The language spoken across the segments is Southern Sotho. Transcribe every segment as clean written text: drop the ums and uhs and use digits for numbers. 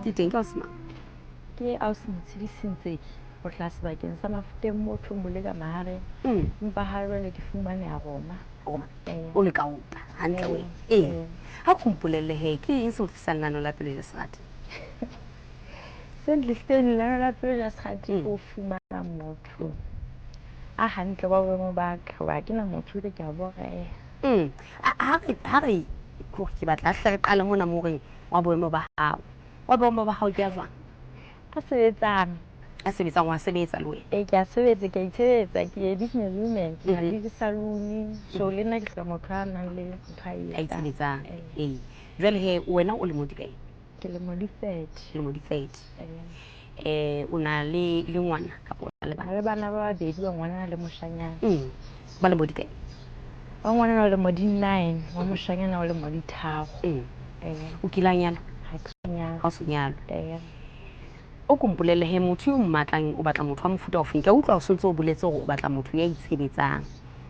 Ke teng ka o semang. Ke ausi Motshedisi Ntseki ho hlaha sebakeng sa Mafuteng moo thweng Boleka Mahareng. Empa ha jwale ke fumaneha Roma. Roma. O le kaota hantle wena. Ee. Ha ko mpolelle he ke eng se o tlisang lano la pele ja serati? Se ntlisitseng lano la pele ja serati ke ho fumana motho a hantle wa boemo ba ka hoba ha ke na motho ke a boreha. Ha re ke batla hle re qale mona mo reng wa boemo ba hao. Wa boemo ba hao ke a jwang? A sebetsang. A sebetsang, wa sebetsa le wena? Ee, ke a sebetsa, ke a itshebetsa, ke a business woman, ke na le di-salon. So le nna ke hloka motho a nang le ntho a e A itshebetsang. Ee. Jwale he wena o lemo di kae? Ke lemo di 30. Lemo di 30. Eh, o na le le ngwana kapa o na le bana? Le bana ba babedi, wa ngwanana le moshanyana. Ba lemo di kae? Wa ngwanana o lemo di 9, wa moshanyana o lemo di 3. O kile a nyalwa? Ha ke so nyalwe. Ha o so nyalwe. O ko mpolelle he motho eo mmatlang o batla motho wa mofuta ofeng? Ke a utlwa o sontse o boletse hore o batla motho ya itshebetsang.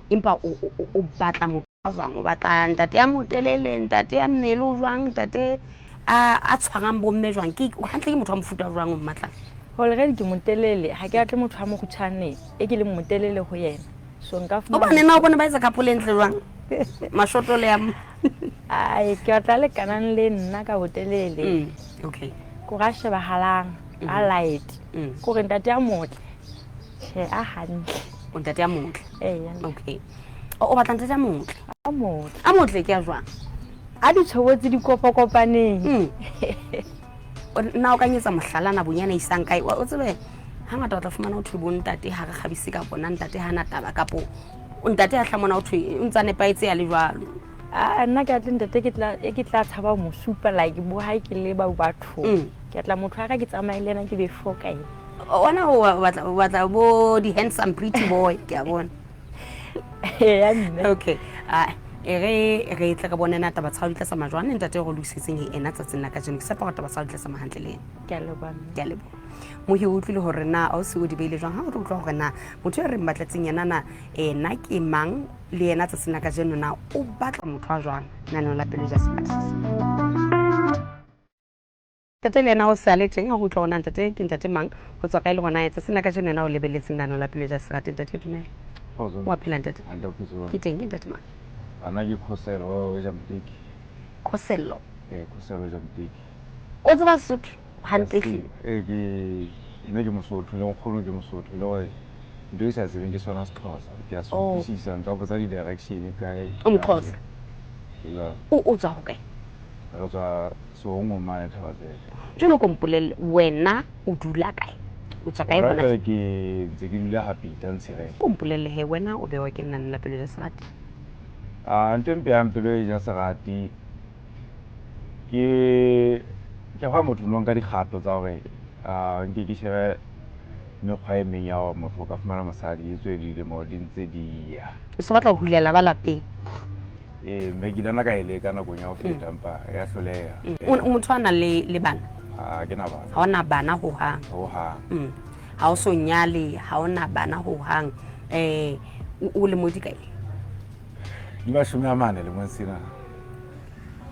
Empa o batla motho a jwang? O batla ntate ya motelele, ntate ya mmele o jwang, ntate a tshwarang bomme jwang? Ke hantle ke motho wa mofuta o jwang o mmatlang? Already ke motelele, ha ke batle motho a mokgutshwane e ke leng motelele ho yena. So nka fumana. Hobane na o bone ba etsa couple e ntle jwang? Mashoto le ya Ai, ke batla lekanang le nna ka botelele. Okay. Ko ga shebahalang, a light. Ko re ntate a motle. Tjhe, a hantle. O ntate a motle. Ee. Okay. O batla ntate a motle. A motle. A motle ke a jwang? A ditshobotsi di kopakopaneng. Na o ka nyetsa mohlalana bonyana isang kae? O tsebe hangata o tla fumana ho thwe bo ntate ha re kgabise ka bona, ntate hana taba kapo ntate a hla mona ho thwe o ntsa nepahetse ya le jwalo. A nna ke atle ntate ke tla e ke tla tshaba mo supa like bo ha ke le ba bathong. Ke atla motho a ka ke tsamaye le yena ke be fo kae. Ona o batla bo di handsome pretty boy ke a bona. Ya mme. Okay. Ah, e re re tle re bone na taba tsa hao di tla tsamaya jwang ntate re lokisetseng ena tsatsing la kajeno. Ke tshepa hore taba tsa hao di tla tsamaya hantle le ena. Ke a leboha mme. Ke a leboha. Mohi o utlwile hore na ausi o di beile jwang ha o tlo utlwa hore na motho e re mmatletseng yena na ena ke mang le yena tsatsing la kajeno na o batla motho a jwang naneong la Pelo Ja Serati. Ntate le yena o se a le teng ha go utlwa hore na ntate ke ntate mang ho tswa kae le gona tsatsing la kajeno yena o lebeletseng naneong la Pelo Ja Serati. Ntate dumela. Wa phela ntate? Ke teng ke ntate mang? Ana ke Khosello ja Mteki. Khosello. Eh, Khosello ja Mteki. O tseba Sesotho hantle hle? Ee, ke nna ke Mosotho le nkgono ke Mosotho le gore ntho e sa tsebeng ke sona Sexhosa. Ke a se utlwisisa nka botsa di-direction kae. O Moxhosa? O tswa ho kae? Re tswa Seongong mane Thabazela. Jwale ko mpolelle wena o dula kae? O tswa kae hona? Ke ntse ke dula ha Peter Ntshireng. O mpolelle he wena o bewa ke nna la pelo ja serati? Ah, ntho e mpehang pelo e ja serati ke ke hwa motho no nka dikgato tsa hore nke ke shebe mekgwa e meng ya hore motho o ka fumana mosadi e tswe dilemo di ntse di ya. O se batla ho hulela ba lapeng? Ee, mme ke ile ka e leka nakong ya ho feta empa ya hloleha. O motho a nang le bana? Ha ke na bana. Ha ona bana hohang? Hohang. Ha o so nyale, ha ona bana hohang. O lemo di kae? Di 40 lemong sena.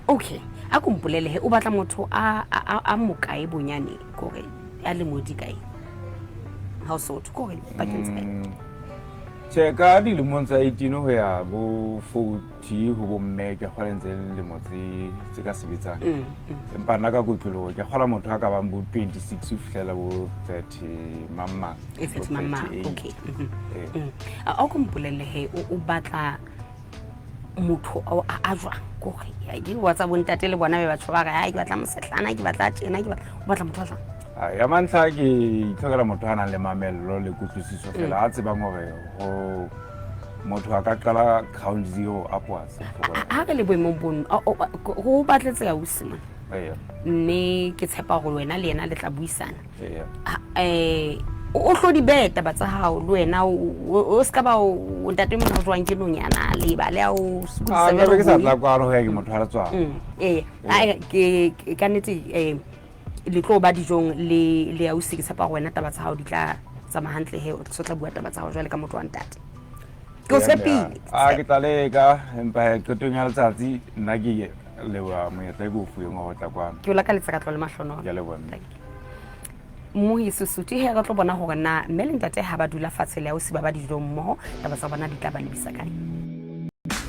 Okay, a ko mpolelle he o batla motho a mokae bonyane kore a lemo di kae? Ha o sotho kore pakeng tsa kae? Tjhe, ka dilemong tsa 18 ho ya bo 40 ho bo mme ke kgola ntse lemo tse ka sebetsang. Empa nna ka kotloloho ke kgola motho a ka bang bo 26 ho fihlela bo 30 mang mang. E 30 mang mang, okay. A ko mpolelle he o batla motho a jwang kore ke wa tsa bontate le bona be batho ba re ai ke batla mosetlana ke batla tjena ke batla o batla motho a jwang? Ya mantlha ke itlhokela motho a nang le mamello le kutlwisiso fela a tsebang hore ho motho a ka qala ground zero upwards. Ha re le boemong bono ho batletse ausi mona. Mme ke tshepa hore wena le yena le tla buisana. O hlo di behe taba tsa hao le wena o se ka ba o ntate mona o jwang ke nonyana le ba le a o sokodisa jwalo. Ke sa tla kwano ho ya ke motho a re tswang. Ee, ke ka nnete le tlo ba dijong le ausi ke tshepa hore wena taba tsa hao di tla tsamaya hantle he o tla bua taba tsa hao jwale ka motho wa ntate. Ke o tshepile. A ke tla leka empa qetong ya letsatsi nna ke Leboha monyetla e ke o fuweng wa ho tla kwano. Ke o lakaletsa katleho le mahlonolo. Ke a leboha mme. Thank you. Mmohi Sesotho he re tlo bona hore na mme le ntate ha ba dula fatshe le ausi ba ba dijong mmoho taba tsa bona di tla ba lebisa kae.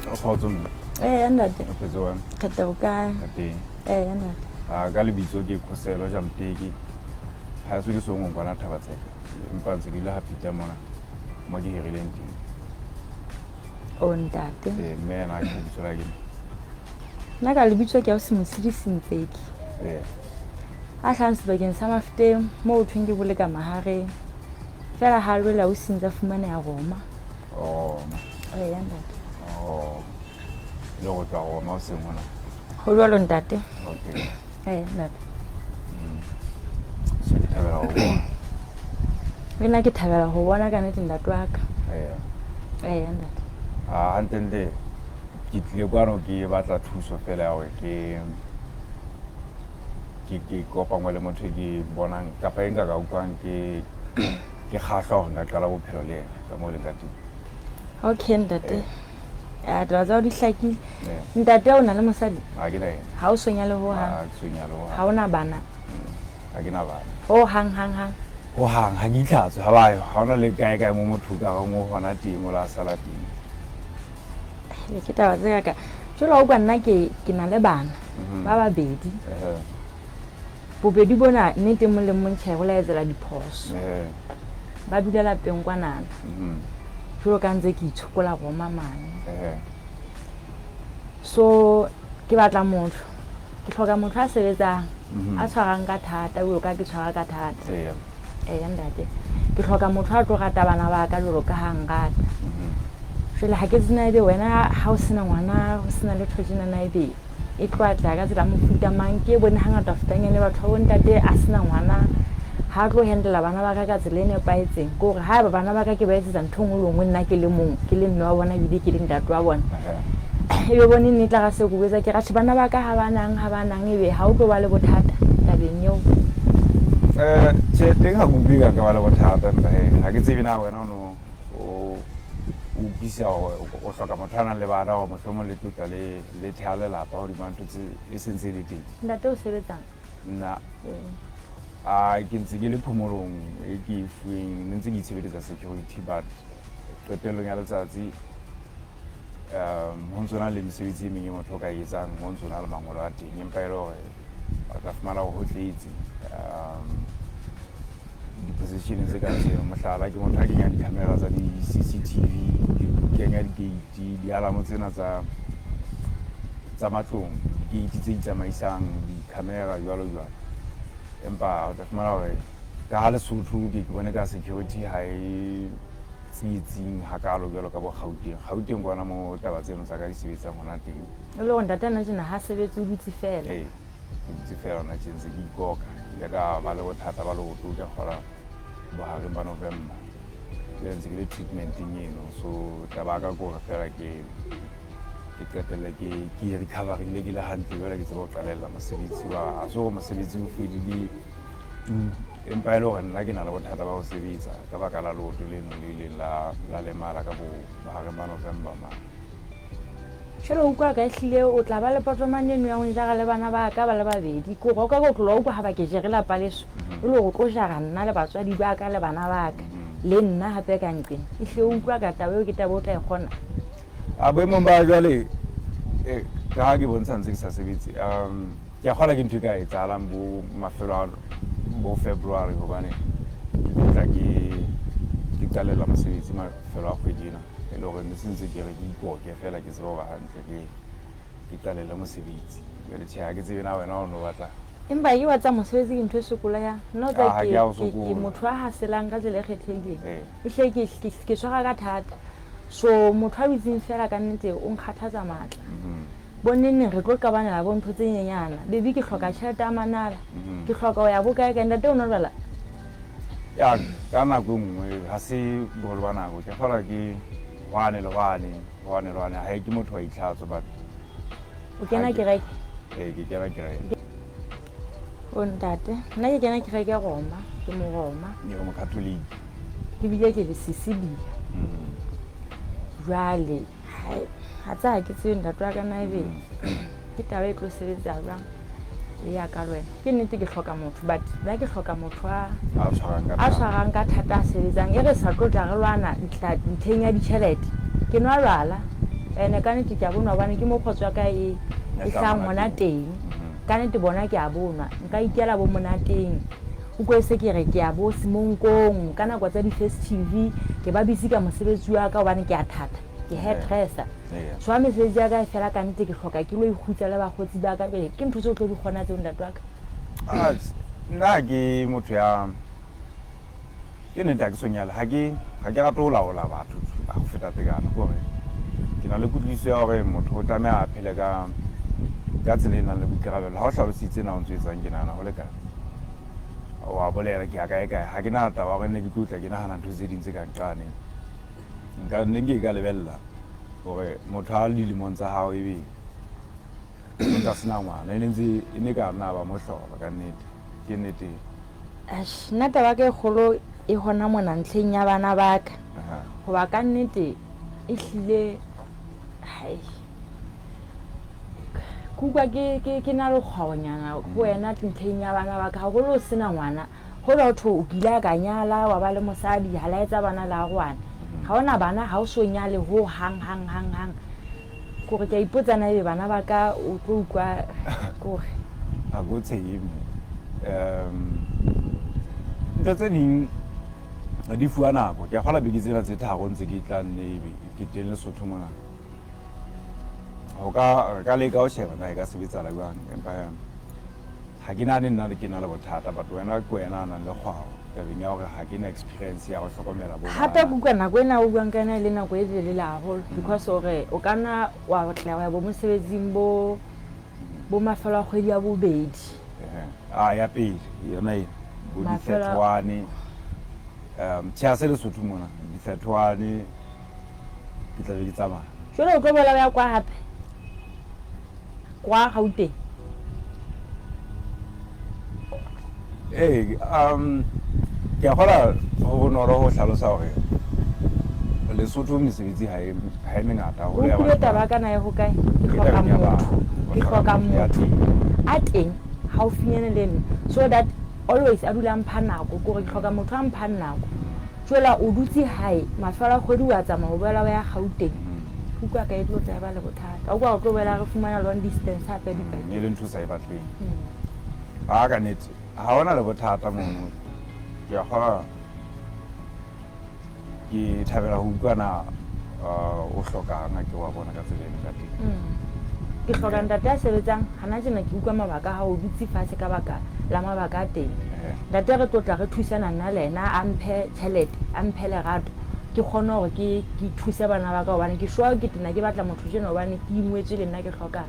Kgotso mme. Ee ntate. O phetse jwang? Re teng o kae? Re teng. Ee ntate. Ah, ka lebitso ke Khoselo Jamteke. Ha se ke song kwana Thabatseka. Empa ntse ke dula ha Peter mona mo ke hirileng teng. O ntate. Ee, mme ena ke lebitso la ke. Nna ka lebitso ke ausi Motshidisi Ntseki. Ee. A hlahang sebakeng sa Mafeteng moo ho thweng ke Boleka Mahareng. Feela ha jwale ausi ntse a fumaneha Roma. Roma. Ee ntate. Oh. Le go tloha Roma o seng hona. Ho jwalo ntate. Okay. Ee ntate. So ke thabela ho bona. Le nna ke thabela ho bona ka nnete ntate wa ka. Ee. Ee ntate. Ah, hantlentle ke tlile kwano ke batla thuso fela ya hore ke ke ke kopangwe le motho e ke bonang kapa e nka ka utlwang ke ke kgahlwa hore nka qala bophelo le yena ka moo leng ka teng. Okay ntate. Ah, taba tsa hao di hlakile. Ee. Ntate o na le mosadi? Ha ke na yena. Ha o so nyale ho hang? Ha ke so nyale ho hang. Ha o na bana? Ha ke na bana. Ho hang hang hang? Ho hang ha ke itlhatswe ha ba yo. Ha hona le kae kae mo motho o ka reng o hona teng o la sala teng. Ke taba tse kaka. Jwale wa utlwa nna ke ke na le bana ba babedi. Bobedi bona nnete mong le mong tjhe bo la etsela diphoso. Ba dula lapeng kwanana. Jwalo ka ntse ke itshokola Roma mane. So ke batla motho. Ke hloka motho a sebetsang, a tshwarang ka thata jwalo ka ke tshwara ka thata. Eya ntate. Ke hloka motho a tlo rata bana ba ka jwalo ka ha nrata. Jwale ha ke tsena ebe wena ha o sena ngwana, o sena letho tjena na ebe e tlo atleha ka tsela mofuta mang. Ke e bone hangata fetanyane batho ba bontate a sena ngwana ha tlo handlela bana ba ka ka tsela e nepahetseng. Ke hore haeba bana ba ka ke ba etsetsa ntho e nngwe le nngwe nna ke le mong, ke le mme wa bona ebile ke le ntate wa bona. Ebe bone nne tla ra se ko botsa ke ra tjhe bana ba ka ha ba nang ha ba nang ebe ha o tlo ba le bothata tabeng eo. Tjhe teng ha ke utlwe ka ba le bothata empa he ha ke tsebe na wena o no o utlwisisa hore o hloka motho a nang le bana hore mohlomong le tlotla le le theha lelapa hodima ntho tse e sentse e le teng. Ntate o sebetsang? Nna a ke ntse ke le phomolong e ke e fuweng ne ntse ke itshebeletsa security but qetellong ya letsatsi ho ntso na le mesebetsi e meng e motho o ka e etsang ho ntso na le mangolo a teng empa e le hore o tla fumana hore ho tletse di-position tse kang tseno. Mohlala ke motho a kenyang di-camera tsa di-C_C_T_V, ke kenya di-gate, di-alarm tsena tsa tsa matlong, di-gate tse itsamaisang, di-camera jwalo jwalo. Empa o tla fumana hore ka ha Lesotho ke ke bone ka security ha e tsietsing hakalo jwalo ka bo Gauteng. Gauteng ke hona mo taba tseno tsa ka di sebetsang hona teng. E le hore ntate ana tjena ha sebetse o dutse fela. Ee, ke dutse fela hona tje ntse ke ikoka. Ke ile ka ba le bothata ba leoto ke kgola bohareng ba November. Jwale ntse ke le treatment-eng eno. So taba ya ka ke hore fela ke ke qetelle ke ke recover-ile ke le hantle jwale ke tsebe ho qalella mosebetsi wa ha se hore mosebetsi o fedile tu empa e le hore nna ke na le bothata ba ho sebetsa ka baka la leoto leno le ileng la la lemala ka bo bohareng ba November mane. Jwale o utlwa ka ehlile o tla ba le potomane eno ya ho njara le bana ba ka ba le babedi. Ke hore o ka tlola utlwa ha ba ke jere lapa leso. E le hore o tlo jara nna le batswadi ba ka le bana ba ka. Le nna hape ka nqeng. Ehlile o utlwa ka taba eo ke taba o tla e kgona. A boemong ba jwale ka ha ke bontsha ntse ke sa sebetse ke a kgola ke ntho e ka etsahalang bo mafelo a bo February hobane ke tlo tla ke ke qalella mosebetsi mafelo a kgwedi ena. E le hore ne se ntse ke re ke ikoke fela ke tsebe ho ba hantle ke ke qalelle mosebetsi. Jwale tjhe ha ke tsebe na wena o no batla. Empa ke wa tsa mosebetsi ke ntho e sokolehang. Nna o Ah, tseba ha ke ke a o ke sokola. motho a haselang ka tsela e kgethehileng. Ee. Ehlile ke ke tshwara ka thata. So motho a dutseng fela ka nnete o nkgathatsa matla. Bo nengneng re tlo qabanela bo ntho tse nyenyana. Baby ke hloka tjhelete ya manala. Ke hloka ho ya bo kae kae. Ntate o no jwala? Ya ka nako e nngwe ha se boholo ba nako ke kgola ke hwane le hwane hwane le hwane ha ke motho wa itlhatswa but O kena kereke? Ee, ke kena kereke. O ntate, nna ke kena kereke Roma, ke Moroma. Ke Mokatholike. Ke bile ke le Sisilia. Jwale, ha tsa ha ke tsebe ntate wa ka na ebe. Ke taba e tlo sebetsa jwang le ya ka le wena? Ke nnete ke hloka motho, but nna ke hloka motho a A tshwarang ka thata, a sebetsang. E re sa tlo tla re lwana ntlheng ya ditjhelete. Ke nwa jwala ene ka nnete ke a bonwa hobane ke mo kgotso ya ka e e hlahang hona teng. Ka nnete bona ke a bonwa, nka ikela bo monateng. O ko se ke re ke ya bo semonkong ka nako tsa di-festive, ke ba busy ka mosebetsi wa ka hobane ke a thata, ke hairdresser. So ha mesebetsi ya ka e fela ka nnete ke hloka ke lo ikgutsa le bakgotsi ba ka. Jwale ke ntho tseo tlo di kgona tseo ntate wa ka? Nna ke motho ya ke nnete ha ke so nyale, ha ke ha ke rate ho laola batho ho feta tekano. Ke hore ke na le kutlwisiso ya hore motho o tlameha a phele ka tsela e nang le boikarabelo. Ha o hlalositse na o ntso etsang, ke nahana ho lekane. Wa bolela ke ya kae kae, ha ke na taba hore nne ke tlo tla ke nahana ntho tse ding tse ka nqane. Nka nne ke ka lebella hore motho a dilemong tsa hao ebe o ntsa sena ngwana, e ne ntse e ne ka nna ba mohlolo ka nnete. Ke nnete. Eish, nna taba ka e kgolo e hona mona ntlheng ya bana ba ka. Hoba ka nnete e hlile hai ke utlwa ke na le kgwaonyana ho wena ntlheng ya bana ba ka, haholo o sena ngwana. Hola ho thwe o kile a ka nyala wa ba le mosadi, ha la etsa bana la arohana. Ha ona bana, ha o so nyale ho hang hang hang hang. Kore ke a ipotsa na ebe bana ba ka o tlo utlwa kore. Ha ko tshehe mme. Ntho tse ding di fuwa nako. Ke a kgola beke tsena tse tharo ntse ke tla nne ebe ke teng Lesotho mona. Ho ka re ka leka ho sheba na e ka sebetsala jwang, empa ha ke nahane nna ke na le bothata, but wena ke wena a nang le kgwao tabeng ya hore ha ke na experience ya ho hlokomela bo Hape ke utlwa nako ena o buang ka yona e le nako e telele haholo, because hore o ka nna wa tla wa ya bo mosebetsing bo mafelo a kgwedi ya bobedi. A ya pele yona e bo di-thirty-one, tjhe ha se Lesotho mona, di-thirty-one ke tla be ke tsamaya. Jwale o tlo boela o ya kwa hape kwa Gauteng? Ee, ke a kgola ho bonolo ho hlalosa hore Lesotho mesebetsi ha e ha e mengata haholo ya utlwile taba ka na e hokae? Ke hloka motho, ke hloka motho a teng haufinyane le nna, so that always a dula a mpha nako. Kore ke hloka motho a mphang nako. Jwale o dutse hae mafelo a kgwedi, wa tsamaya o boela o ya Gauteng. Utlwa ka e tlo tla ba le bothata. O kwa o tlo boela re fumana long distance hape dipakeng. E le ntho sa e batleng. A ka nnete ha ona le bothata mono. Ke a kgolwa ke thabela ho utlwa na o hlokang ha ke wa bona ka tsela eno ka teng. Ke hloka ntate a sebetsang hana tjena, ke utlwa mabaka a hao, o dutse fatshe ka baka la mabaka a teng. Ntate re tlo tla re thusana nna le ena, a mphe tjhelete, a mphe lerato, ke kgone hore ke thuse bana ba ka, hobane ke sure ke tena ke batla motho tjena hobane ke ingwetswe le nna ke hloka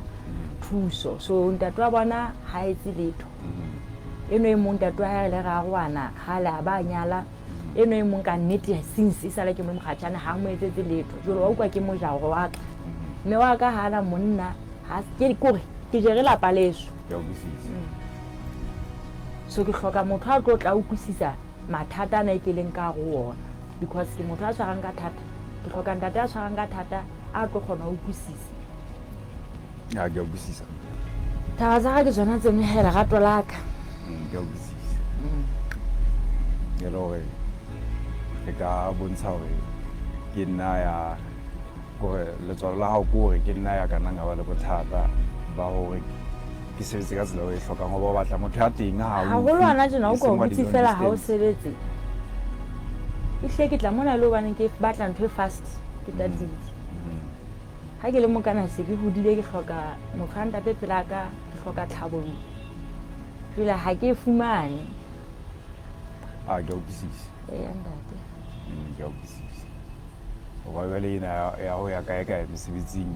thuso. So ntate wa bona ha etse letho. Eno e mong ntate wa hae re le ra arohana kgale a ba nyala. Eno e mong ka nnete since e sale ke mo mokgatjhane ha mo etsetse letho. Jwale wa utlwa ke mojaro wa ka. Mme wa ka ha na monna, ha ke kore ke jere lapa leso. Ke a utlwisisa. So ke hloka motho a tlo tla utlwisisa mathata ana e ke leng ka hare ho ona, because ke motho a tshwarang ka thata. Ke hloka ntate a tshwarang ka thata a tlo kgona ho utlwisisa. Ya, ke a utlwisisa. Taba tsa ka ke tsona tseno he, lerato la ka. Ke a utlwisisa. E le hore re ka bontsha hore ke nna ya kore letswalo la hao ke hore ke nna ya ka nnang a ba le bothata ba hore ke sebetse ka tsela e hlokang, hoba o batla motho ya teng ha Haholo hana tjena o ka o dutse fela ha o sebetse. Ehlile ke tla mona le hobaneng ke batla ntho e fast, ke tatile. Ha ke le mokana se ke hodile, ke hloka motho a ntate pela ka, ke hloka tlhabollo. Jwale ha ke e fumane. A ke a utlwisisa. Eya ntate. Ke a utlwisisa. Hoba jwale ena ya ho ya kae kae mesebetsing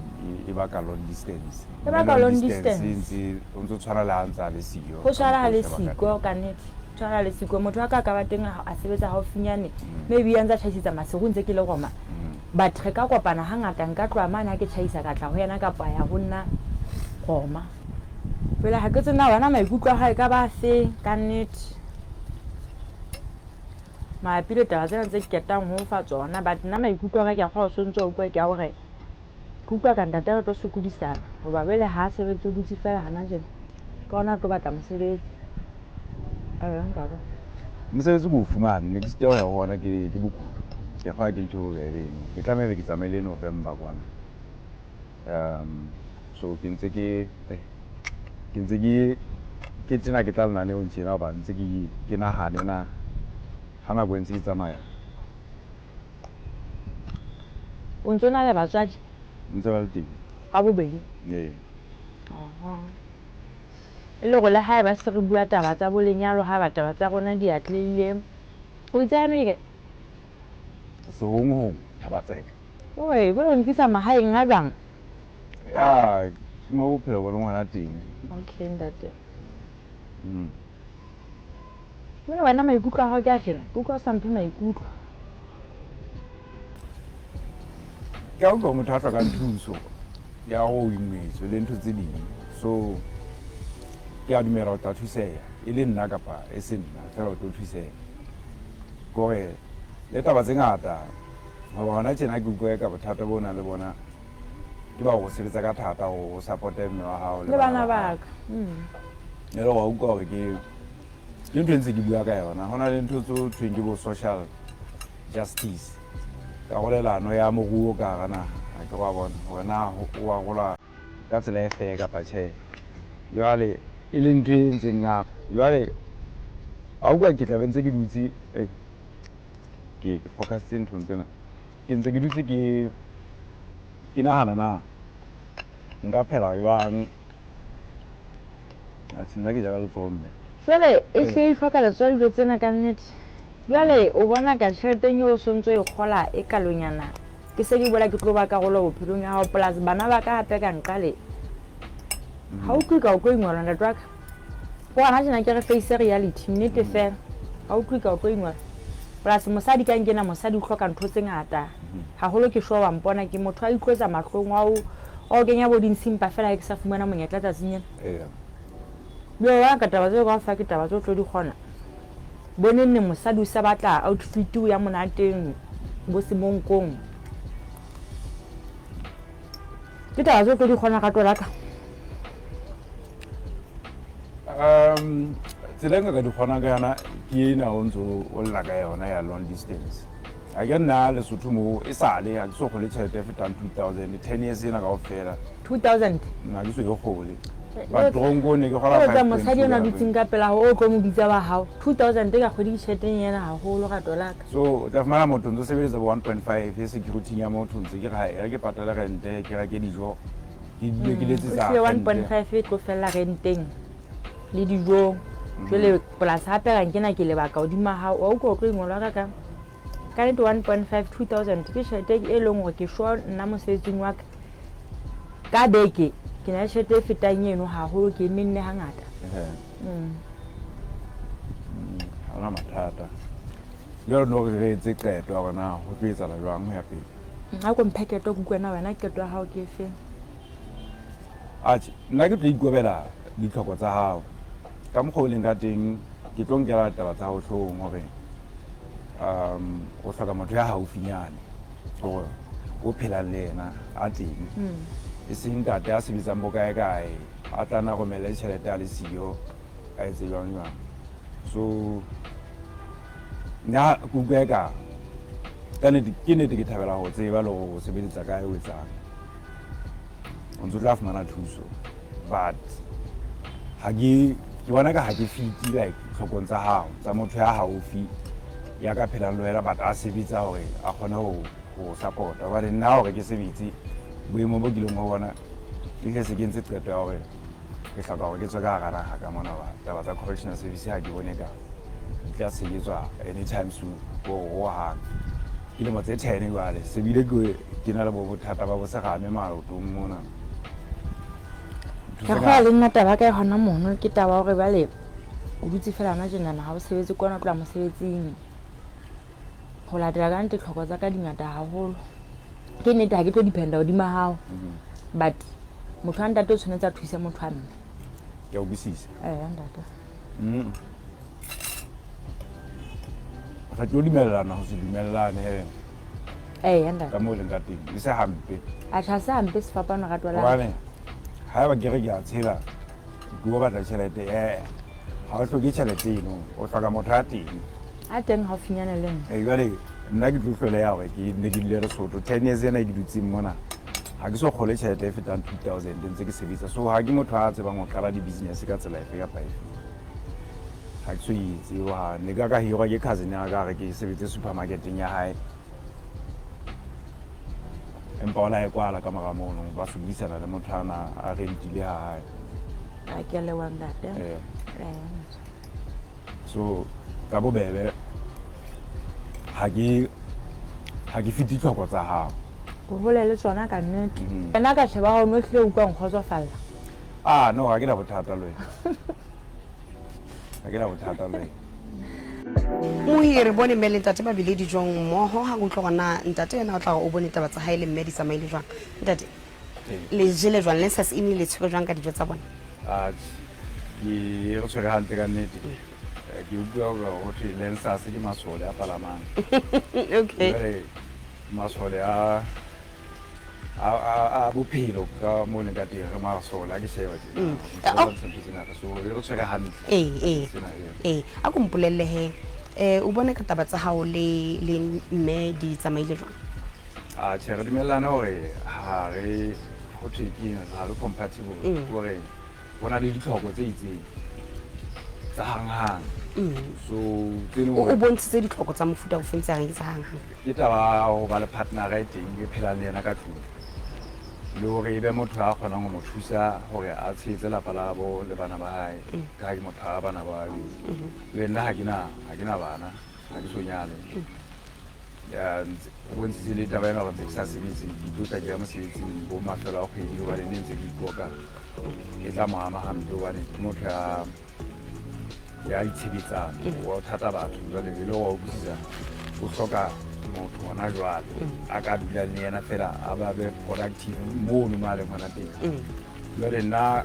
e baka long distance. E baka long distance. E ntse o ntso tshwana le ha ntse a le siyo. Ho tshwana ha le siko ka nnete. Tshwana le siko motho wa ka ka ba teng a sebetsa haufinyane. Maybe a ntsa tjhaisetsa masigo ntse ke le Roma. But re ka kopana hangata, nka tloha mane ha ke tjhaisa ka tla ho yena kapa ya ho nna Roma. Jwale ha ke tsebe na wena maikutlo a hao e ka ba afeng ka nnete. Mabapi le taba tsena tse ke qetang ho fa tsona, but nna maikutlo a ka ke a kgolwa o sontso o utlwa ke a hore Ke utlwa ka ntate re tlo sokodisana hoba jwale ha a sebetse o dutse fela hana jwale. Ke hona a tlo batla mosebetsi. Eya ntate. Mosebetsi ke o fumane, ne ke sitwa ho ya ho ona ke ke bokudi. Ke kgolwa ke ntho e bobebe eno. Ke tlameha ebe ke tsamaile November kwana. So ke ntse ke ke ntse ke ke tjena ke tla lenaneong tjena hoba ntse ke ke nahane na ha nako e ntse e tsamaya. O ntso na le batswadi? Ntse ba le teng. Ka bobedi? Ee. E le hore le haeba se re bua taba tsa bo lenyalo, haeba taba tsa rona di atlehile, o itse ano ke? Sehonghong, Thaba-Tseka. Oi, jwale o nkisa mahaeng a jwang? Ya, ke mo bophelo bo leng hona teng. Okay, ntate. Jwale wena maikutlo a hao ke a feng? Ke utlwa o sa mphe maikutlo. Ke a utlwa motho a hlokang thuso ya ho imetswe le ntho tse ding. So ke a dumela o tla thuseha e le nna kapa e se nna fela o tlo thuseha. Ke hore le taba tse ngata hoba hona tjena ke utlwa eka bothata bo nang le bona ke ba ho sebetsa ka thata ho supporte mme wa hao le bana ba ka. E le hore utlwa hore ke ke ntho e ntse ke bua ka yona. Ho na le ntho tse thweng ke bo social justice, karolelano ya moruo ka hara naha. Ha ke wa bona hore na o arola ka tsela e fair kapa tjhe. Jwale e le ntho e ntseng ngaka. Jwale ha utlwa ke tla be ntse ke dutse ke focusitse nthong tsena. Ke ntse ke dutse ke ke nahana na nka phela jwang. Atjhe nna ke ja ka letsoho mme. Jwale e hle e hloka letsoho dijo tsena ka nnete. Jwale o bona ka tjheleteng eo o sontso e kgola e kalonyana. Ke se ke boela ke tlo ba karolo bophelong ya hao plus bana ba ka hape ka nqale. Ha o utlwe ka o tlo ingwelwa ntate wa ka. Ko hona tjena ke re face reality nnete fela. Ha o utlwe ka o tlo ingwelwa. Plus mosadi ka nkena mosadi o hloka ntho tse ngata. Haholo ke sure wa mpona ke motho a itlotsa mahlong wa o wa o kenya bo dintshimpa fela ha ke sa fumana monyetla tsatsing lena. Eya. Jwale wa ka taba tseo kaofela ke taba tseo tlo di kgona. Bo neng neng mosadi o sa batla outfit o ya monateng bo semonkong. Ke taba tseo tlo di kgona rato la ka. Tsela e nka ka di kgonang ka yona ke ena o ntso o lla ka yona ya long distance. Ha ke nna Lesotho mo e sale ha ke so kgole tjhelete e fetang 2000 10 years ena kaofela. 2000? Nna ke so e kgole. But tronko ne ke kgola Tsa mosadi ona dutseng ka pela ho o tlo mo bitsa wa hao. 2000 ka kgwedi ke tjhelete e nyane haholo rato la ka. So o tla fumana motho ntso sebeletsa bo 1.5 e security ya motho ntse ke re ha e re ke patale rente ke reke dijo ke dule ke letsetsa. O 1.5 e tlo fella renteng le dijong. Jwale polasi hape ga nkena ke lebaka hodima hao wa utlwa o tlo ingolwa ka ka. Ka nnete 1.5 2000 ke tjhelete e leng hore ke sure nna mosebetsing wa ka ka beke ke na le tjhelete e fetang eno haholo ke menne hangata. Ha hona mathata. Jwale no re etse qeto ya hore na ho tlo etsahala jwang ho ya pele. Ha ko mphe qeto ke utlwe na wena qeto ya hao ke efe? Atjhe, nna ke tlo ikobela ditlhoko tsa hao. Ka mokgwa o leng ka teng ke tlo nkela taba tsa hao hloohong hore o hloka motho ya haufinyane hore o phelang le yena a teng. E seng ntate a sebetsang bo kae kae a tla na romelle tjhelete a le siyo a etse jwang jwang. So nna ke utlwa eka ka nnete ke nnete ke thabela ho tseba le hore o sebeletsa kae o etsang. O ntso tla fumana thuso but ha ke ke bona ka ha ke fiti like tlhokong tsa hao tsa motho ya haufi ya ka phelang le wena but a sebetsa hore a kgone ho ho support-a. Hobane nna hore ke sebetse boemo bo kileng ho bona ke hle se ke entse qeto ya hore ke hloka hore ke tswe ka hara naha ka mona hoba taba tsa correctional service ha ke bone ka di tla sebetswa anytime soon ho hang. Ke dilemo tse 10 jwale se bile ke na le bo bothata ba bo serame maotong mona. Ka kgola le nna taba ka e hona mono ke taba hore jwale o dutse fela hona tjenana ha o sebetse kwana o tloha mosebetsing. Ho latela ka nnete tlhoko tsa ka di ngata haholo. Ke nnete ha ke tlo dependa hodima hao. But motho wa ntate o tshwanetse a thuse motho wa mme. Ke a utlwisisa. Ee ntate. Re tlo dumellana ho se dumellane he. Eya ntate. Ka moo leng ka teng e se hampe. Atjhe, ha se hampe sefapano rato la. Hobane haeba ke re ke a tshela ke o batla tjhelete ee ha o hloke tjhelete eno, o hloka motho a teng. A teng haufinyane le nna. Ee, jwale nna ke tlo hloleha hore ke ne ke dule Lesotho 10 years ena e ke dutseng mona ha ke so kgole tjhelete e fetang 2000 ntse ke sebetsa. So ha ke motho a tsebang ho qala di-business ka tsela efe kapa efe, ha ke so etse hohang. Ne ka hirwa ke cousin ya ka re ke sebetse supermarketeng ya hae, empa o la e kwala ka mora mono, ba sokodisana le motho ana a rentile ha hae. A ke a leboha ntate. Ee. Ee. So ka bobebe ha ke fete tlhoko tsa hao. O hole le tsona ka nnete. Wena ka sheba hao no hlile utlwa nkgotsofalla. Ah no, ha ke na bothata le wena, ha ke na bothata le wena. Mohi, re bone mme le ntate ba bile dijong mmoho. Ha ke utlwa gore na ntate ena o tla gore o bone taba tsa hae le mme di tsamaile jwang. Ntate, le jele jwang le sa se ene le tshwere jwang ka dijo tsa bona? Ah, ke re tshwere hantle ka nnete. Ke utlwa hore ho thwe Lensas ke masole a palamang. Jwale masole a bophelo ka mo leng ka teng, re masole a ke sheba tjena. Re bontsha ntho tse ngata, so e re tshwere hantle. Ee ee. Sena, ee. Ee, a ko mpolelle he, o bone ka taba tsa hao le mme di tsamaile jwang? A tjhe, re dumellane hore ha re, ho thwe ke eng, ha re compatible. Hore ho na le ditlhoko tse itseng tsa hanghang, so tse leng O hore bontshitse ditlhoko tsa mofuta o feng tse reng ke tsa hanghang? Ke taba ya ho ba le partner e teng e phelang le yena ka tlung, le hore e be motho a kgonang ho mo thusa hore a tshehetse lapa la bo le bana ba hae, ka ha ke motho a bana ba babedi. Le nna ha ke na bana, ha ke so nyale. Ya, o bontshitse le taba ena hore ntse ke sa sebetse, ke tlo tla ke ya mosebetsing bo mafelo a kgwedi, hobane ne ntse ke ikoka e tla mo ama hampe, hobane ke motho ya itshebetsang, wa thata batho. Jwale e le wa utlwisisa, o hloka motho hona jwale a ka dulang le yena fela, a ba be productive mono mo a leng hona teng. Jwale nna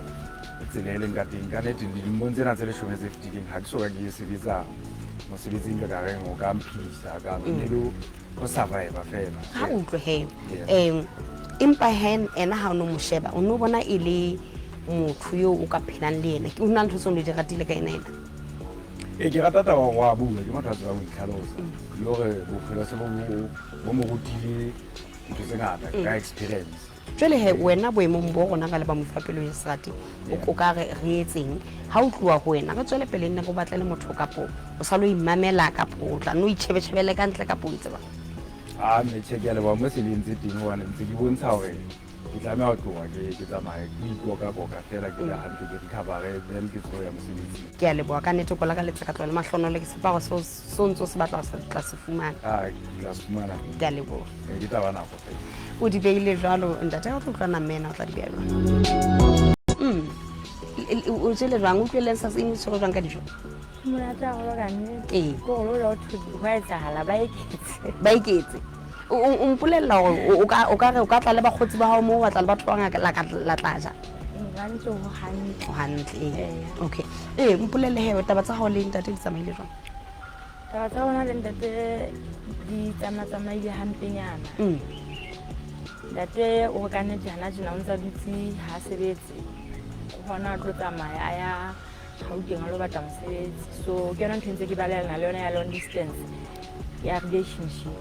tsela e leng ka teng, ka nnete dilemong tsena tse 10 tse fetileng ha ke soka ke sebetsa mosebetsing le ka reng o ka mphedisa ka ne le ho survive fela. Ha o utlwe he, empa he ena ha o no mo sheba, o no bona e le motho eo o ka phelang le yena? Ke o na le ntho tseo ne di ratile ka ena ena? Ee, ke rata taba hore wa bua, ke motho a tsebang ho itlhalosa, le hore bophelo se bo mo rutile ntho tse ngata ka experience. Jwale he, wena boemong bo rona ka le ba mofa pelo ya serati, o ka re re etseng ha o tluwa ho wena? Re tswele pele nne re o batlele motho, kapo o sa lo imamela, kapo o tla no itjhebetjhebele ka ntle, kapo o itse bang? A mme tjhe, ke a leboha mo se le entse teng, hobane ntse ke bontsha hore ke tlameha ho tloha ke tsamaye ke ikoka-koka fela, ke be hantle, ke recover, then ke tsebe ho ya mosebetsing. Ke a leboha ka nnete, kola ka letsa ka tloha le mahlonolo. Ke tshepa hore seo ntse o se batla o se tla se fumana. A ke tla se fumana. Ke a leboha. Ee, ke taba nako fela. O di beile jwalo ntate, o tlo utlwana mme ena o tla di beha jwang? O jele jwang? O utlweleng sa se eng, o tshwere jwang ka dijo? Monate haholo ka nnete. Ee. Ke hore o thwe ho a etsahala, ba eketse. Ba eketse. O mpolella hore o ka re o ka tla le bakgotsi ba hao moo, wa tla le batho ba bangata, la tla ja. Gantse ho hantle. Ho hantle, ee. Ee. Okay, ee, mpolelle he, taba tsa hao le ntate di tsamaile jwang? Taba tsa rona le ntate di tsamatsamaile hampenyana. Ntate o re ka nnete hana tjena o ntsa dutse ha a sebetse, hona a tlo tsamaya a ya Gauteng a lo batla mosebetsi. So ke yona ntho e ntse ke balelana le yona ya long distance ya relationship.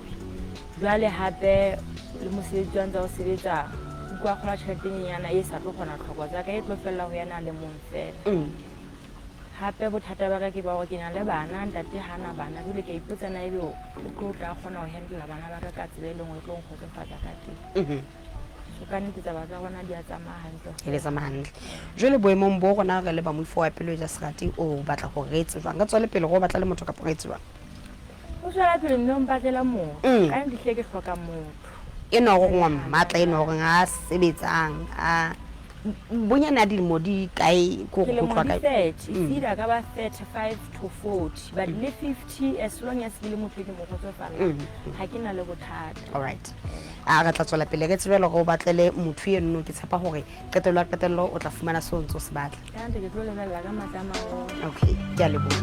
Jwale hape le mosebetsi wa ntse o sebetsa, utlwa kgola tjhelete e nyenyana e sa tlo kgona tlhoko tsa ka, e tlo fella ho yena a le mong fela. Hape bothata ba ka ke ba hore ke na le bana, ntate ha na bana. Jwale ke a ipotsa na ebe o tlo tla kgona ho handle bana ba ka ka tsela e leng hore e tlo nkgotsofatsa ka teng. So ka nnete taba tsa rona di a tsamaya hantle. E le tsamaya hantle. Jwale boemong bo rona re le ba moifo wa pelo ya serati, o batla hore re etse jwang? Re tswele pele go batla le motho, kapa re etse jwang? O tswela pele mme o mpatlela motho. Ka nnete hlile ke hloka motho. Enwa gore wa mmatla, enwa gore a sebetsang, a bonyane a dilemo di kae ko ke go lemo tloha di kae? 30, it's either ka ba 35 to 40, but le 50, as long as ke le motho e ke mo kgotsofallang, ha ke na le bothata. Alright, a re tla tswela pele re tsebele gore o batlele motho eno. Ke tshepa gore qetello ya qetello o tla fumana seo o ntse o se batla. Ka nnete ke tlo lebella ka matla a maholo. Okay, ke a leboha.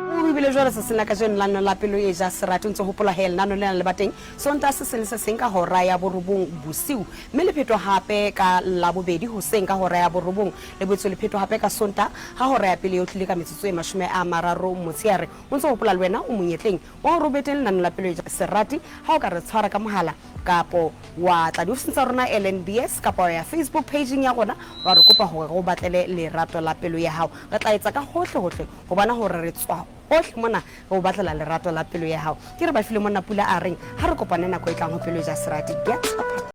O bile jwalo tsatsing la kajeno lenaneo la Pelo e ja Serati. O ntse o hopola he lenaneo lena le ba teng Sontaha se seng le se seng ka hora ya borobong bosiu, mme le phetwa hape ka Labobedi hoseng ka hora ya borobong. Le boetse le phetwa hape ka Sontaha ha hora ya pele e otlile ka metsotso e 30 motsheare. O ntse o hopola le wena o monyetleng wa hore o be teng lenaneo la Pelo e ja Serati ha o ka re tshwara ka mohala kapo wa tla diofising tsa rona LNBS kapa wa ya Facebook page-ing ya rona wa re kopa hore re o batlele lerato la pelo ya hao. Re tla etsa ka hohle hohle ho bona hore re tswa hohle mona re o batlela lerato la pelo ya hao. Ke re ba file monna Pula a reng ha re kopane nako e tlang ho Pelo e ja Serati. Get up.